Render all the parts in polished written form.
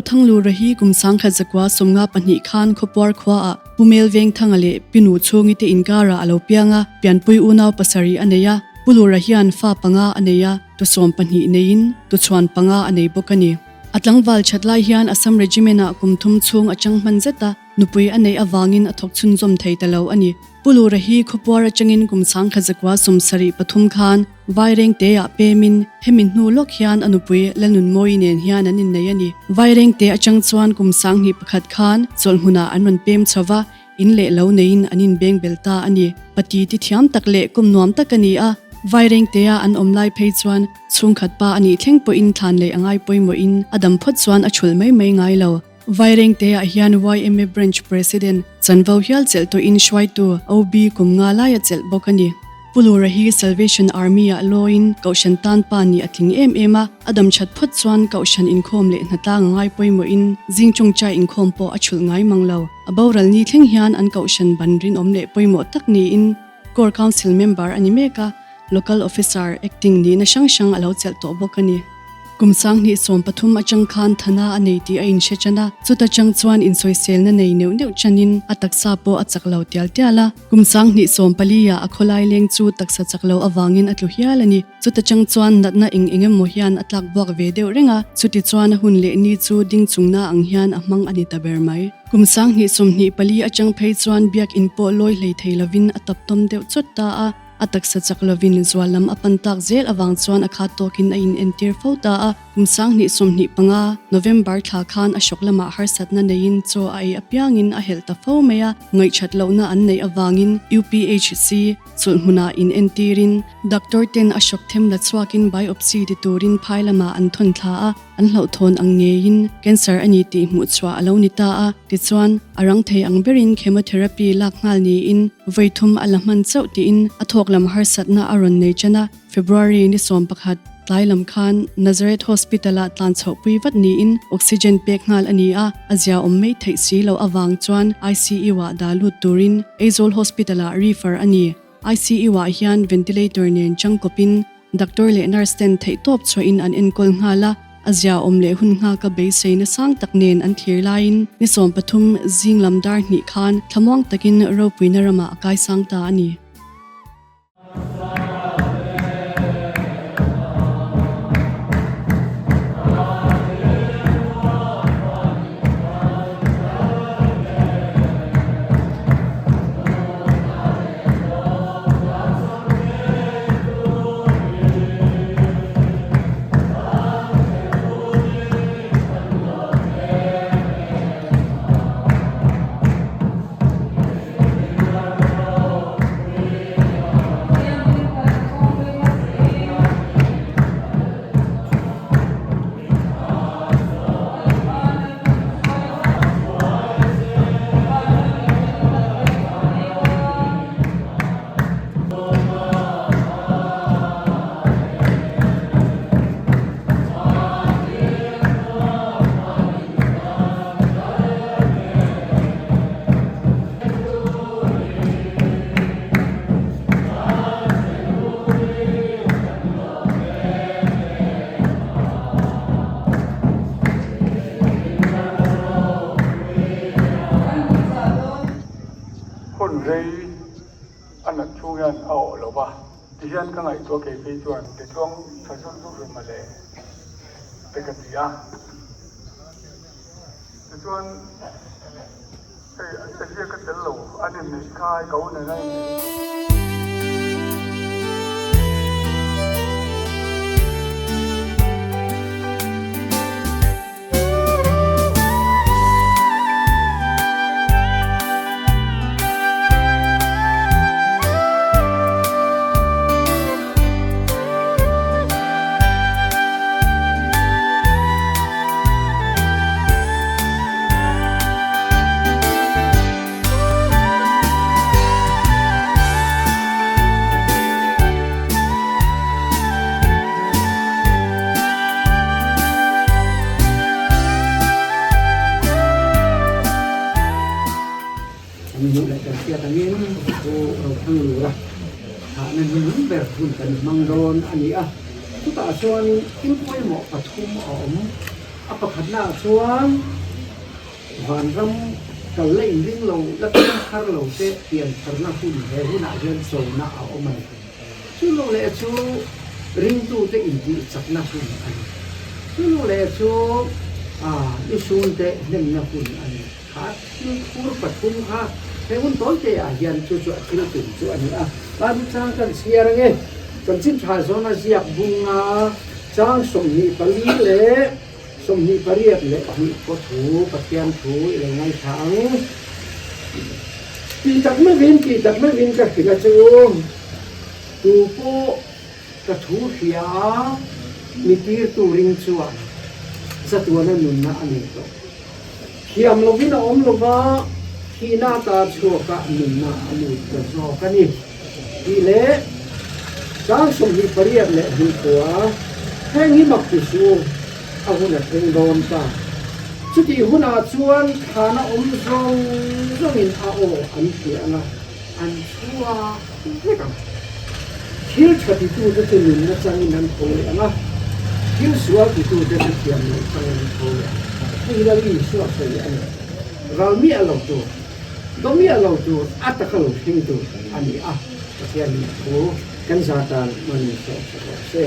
Rothanglura hi kum 1952 khan Khawpuar khuaah Pu Melvengthanga leh Pi Nu Chhungi te inkarah a lo piang a, pianpui unau pasarih a nei a, Pu Lura hian fa panga a nei a, tu 12 neiin tu chhuan panga a nei bawk a ni. A tlangval that lai hian Assam Regiment-ah kum thum chhung a chang hman zet a, nupui a neih avangin a thawk chhunzawm thei ta lo a ni. Pu Lura hi khawpuar atangin kum 1973 khan Vairengte-ah pemin hemi hnu lawk hian a nupui Lalnunmawi nen hian an innei a ni. Vairengte atang chuan kum 2001 khan chawlhmunah an rawn pem chho va, in leh lo neiin an inbeng bel ta a ni. Pati ti thiam tak leh kum nuam tak a ni a, Vairengte-a an awm lai phei chuan chhungkhat pa a nih thleng pawhin thlan leh a ngai pawimawhin a dam phawt chuan a chhulh mai mai ngai lo. Vairengte-ah hian yma Branch President chanvo hial chelh tawhin hruaitu OB kum nga laia chelh bawk a ni. Pu Lura hi Salvation Army-ah lawiin Kohhran tan pa nih a tling em em a, a dam that phawt chuan Kohhran inkhawm leh hnatlang a ngai pawimawhin zing tawngtai inkhawm pawh a chhulh ngai mang lo. A boral ni thleng hian an Kohhran ban rinawm leh pawimawh tak niin Core Council member a ni mek a, Local Officer acting nihna hrang hrang a lo chelh tawh bawk a ni. Kum 2013 atang khan thana a nei tih a inhre tan a, chuta chang chuan insawiselna nei neuh neuh tanin a taksa pawh a chak lo tial tial a. Kum 2014 ah a khawlai leng chu taksa chak lo avangin a tlu hial a ni. Chuta chang chuan natna eng eng emaw hian a tlak buak ve deuh reng a, chuti chuan a hun leh ni chu ding chungna ang hian a hmang a ni ta ber mai. Kum 2024 atang phei chuan biakinn pawh lawi hlei thei lovin a tap tawm deuh chawt ta a. A taksa chak lovin zual lam a pan tak zel avang chuan a khat tawkin a inentir fo ta a. Kum 2025, November thla khan a hrawk lamah harsatna neiin chaw a ei apiangin a helh ta fo mai a, ngaihṭhat lohna an neih avangin UPHC chawlhhmunah inentirin doctor ten a hrawk them la chhuakin biopsy ti turin phai lamah an thawn thla a. An hlauhthawn ang ngeiin cancer a ni tih hmuh chhuah a lo ni ta a, tichuan a rang thei ang berin chemotherapy lak nghal niin vawi thum a la hman chauh tiin a thawk lam harsatna a rawn nei ṭan a. February ni 11 tlai lam khan Nazareth Hospital-ah tlan chhohpui vat niin oxygen pek nghal a ni a, a zia awm mai theih si loh avang chuan ICU-ah dah lut turin Aizawl Hospital-ah refer a ni. ICU-ah hian ventilator nen changkawpin Doctor leh nurse ten theihtawp chhuahin an enkawl nghal a, a zia awm leh hun nghaka beiseina sang tak nen an thlir laiin ni 13 zing lam dar hnih khan thlamuang takin ropuina ramah a kaisang ta a ni. Hun rei a nat chhung hian a awh lo va, tihian ka ngaihtuah kei phei chuan tichuang tha zut zut ru mawle te ka ti a. Tichuan hei a ziak a tel lo an inneih kha ka u nena inneih. Kan hmuh leh kan hriat angin Pu Rothanglura thahna hnuhnung ber hun kan hmang dawn a ni a, chutah chuanin thil pawimawh pathum a awm. A pakhatnaah chuan vanram kal la inring lo, la piang thar lo te pian tharna hun he hunah hian chona a awm a ni. Chu lo leh chu ringtute intih chakna hun a ni. Chu lo leh chu lusunte hnemna hun a ni. Kha thil thur pathum kha he hun tawi te ah hian chu chu a thil tum chu a ni a. Bible chang kan chhiar ange, chanchin tha zawna ziak bunga chang 24 leh 28 pawh thu Pathian thu i lo ngaithla ang. Tih tak meuhin, tih tak meuhin ka hrilh a chu, tu pawh ka thu hria a, mi tirtu ring chuan chatuana nunna a nei tawh. Thiam lovin a awm lova, thihna ata chhuaka nunna a lut ta zawk a ni tih leh chang 82 khua heng hi mak ti suh u, a hun a thleng dawn ta. Chutih hunah chuan thlana awm zawng zawngin a aw an hria ang a, an chhuak vek ang. Thil tha titute chu nunna changin an tho leh ang a, thil sual titute chu thiam loh changin an tho leh ang. Hei hi Lal Isua sawi a ni. Ral miah lo tur, do miah lo tur, a taka lo thleng tur a ni a, Pathianin a thu kan za tan hman sawm sak rawh se.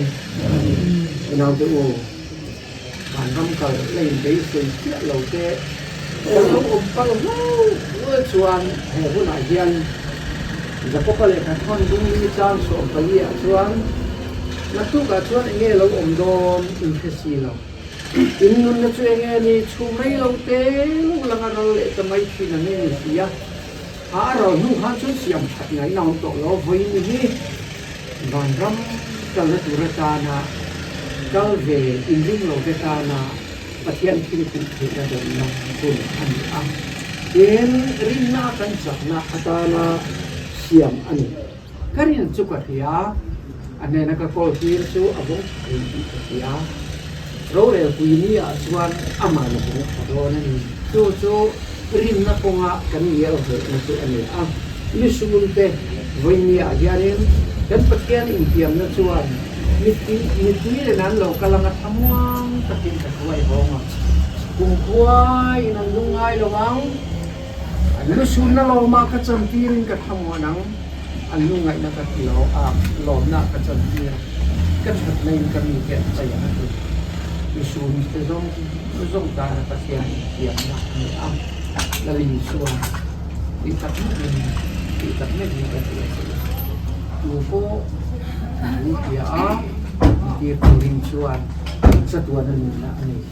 Unaute u. Vanram kal la inbeisei chiah lo te kan lo awm pal hlau hlau chuan he hunah hian Jakob-a lehkha thawn bung li chang 14 ah chuan naktukah chuan enge lo awm dawn in hre si lo. In nunna chu enge ni chhum rei lo te lo lang a ral leh ta mai thin ang in ni si a. A a ral hnu khan chuan siam that ngaihna awm tawh lo vawiin hi vanram kalna tur atana kal ve inring lo te tana Pathian thil tih theihna dawnna hun a ni a. Tin, rinna a kan chakna atana siam a ni. Ka rin chu ka hria, a hnena ka kawl tir chu a vawng tha thei tih ka hria. Rorelpui ni ah chuan amah na vawng tha dawn a ni. Chu chu rinna kawnga kan ngial hlehna chu a ni a. Misun te vawinia ah hianin kan Pathian intiamna chuan mittui len an lo kal anga thlamuang takin ka hruai hawng ang. Kumkhuaiin an lungngai lo ang. An lusunna lawmah ka chantirin ka thlamuan ang, an lungngaihna ka ti lo a, lawmna ka chantir a, ka thatna in ka mite an chei ang a ti. Lusun te zawng zawng tana Pathian infiamna a ni a, Lalin chuan tih tak meuhin tih tak meuhin ka ti a che u. Tu pawh an hria a, tir turin chuan chatuan a nunna a nei.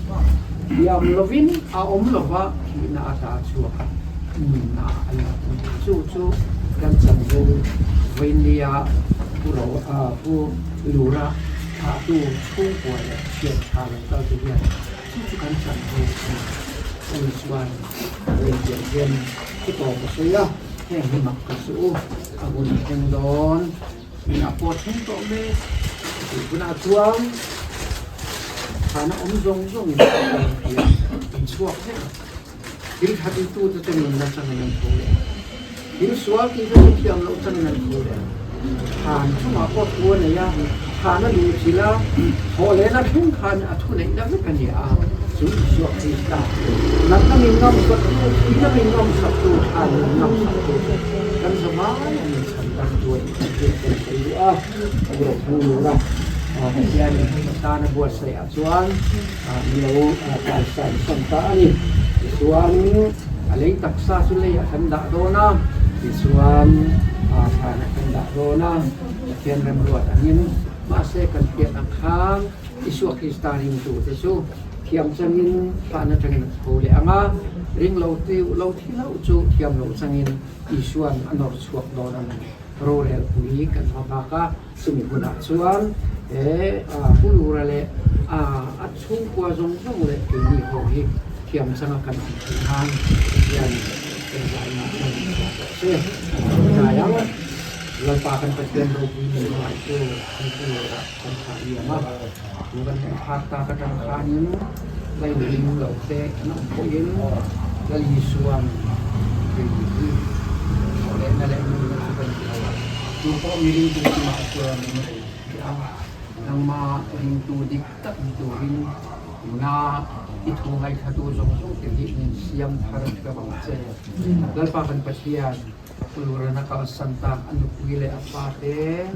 Thiam lovin a awm lova thihna ata chhuak a, nunna a lo awm. Chu chu kan chanvo vawiinnia Pu Ro Pu Lura thlahtu chhungkua leh thian tha lo kal te hian chu chu kan chanvo a ni. Ani chuan vawiintiah hian thu tawp a sawi a, heng hi mak ka suh u, a hun a thleng dawn. Min a pawt thleng tawh mek a tih hunah chuan thana awm zawng zawngin a awm thei a, an chhuak vek a. Thil tha titute chu nunna changin an tho leh a, thil sual tite chu thiam loh changin an tho leh a. Than chungah pawh thu a nei a, than a luh chilh a, thawh lehna thleng khan a thuneihna vek a ni a, chu Isua Krista natna min ngamsaktu, thihna min ngamsaktu, thlan min ngamsaktu chu kan zavai a min chhan dang tu a ni tih hi kan sawi duh a, kan lo thlang lur a, Pathianin tana buatsaihah chuan min lo tlansan san ta a ni. Tichuan a lei taksa chu leiah kan dah dawn a, tichuan thlanah kan dah dawn a, Pathian remruat angin mahse kan hriat ang khan Isua Krista ringtute chu thiam changin thlan atangin a tho leh ang a, ring lo lo thi hlauh chu thiam lo changin Isua'n a nawr chhuak dawn a ni. Rorelpui kan hma bak a, chumi hunah chuan he Pu Lura leh a chhungkua zawng zawng leh keini ho hi thiam changa kan awm theih nan hian engzahna a ni chhuak tawh se. Tlai ang Lalpa kan Pathian ropui min hmangaih chu kan Pu Lura. Kan thlah liam a, chu kan hmuh phak tak atang khanin lainring lo te an awm pawhin Lal Isua'n kei hi thawh lehna leh nunna chu ka ni lo a, chu pawh mi ringtu chungah chuan min rei thei a, nangma ringtu dik tak ni turin. Tuna i thu ngaihthatu zawng zawng te hi min siam thar theuh ang che. Lalpa kan Pathian, Ulurana kalsan tak a nupui leh a fate,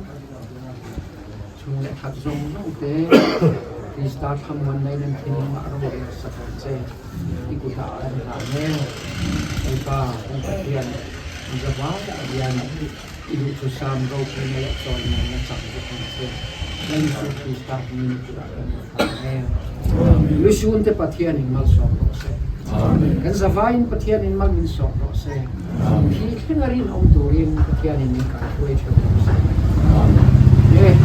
chhung leh khat zawng zawng te Krista thlamuanna in an thinlungah rorel sak ang che. I kutah kan hlan e. Lalpa kan Pathian, zavaiah hian i duhthusam ropuina leh chawimawnna chak vek ang che. Lal Isu Krista hmingin i kutah kan hlan e. Lusun te Pathianin malsawm rawh se. Kan zavaiin Pathianin mal min sawm rawh se. Thi thleng a rinawm turin Pathianin min kaihruai theuh rawh se. Amen.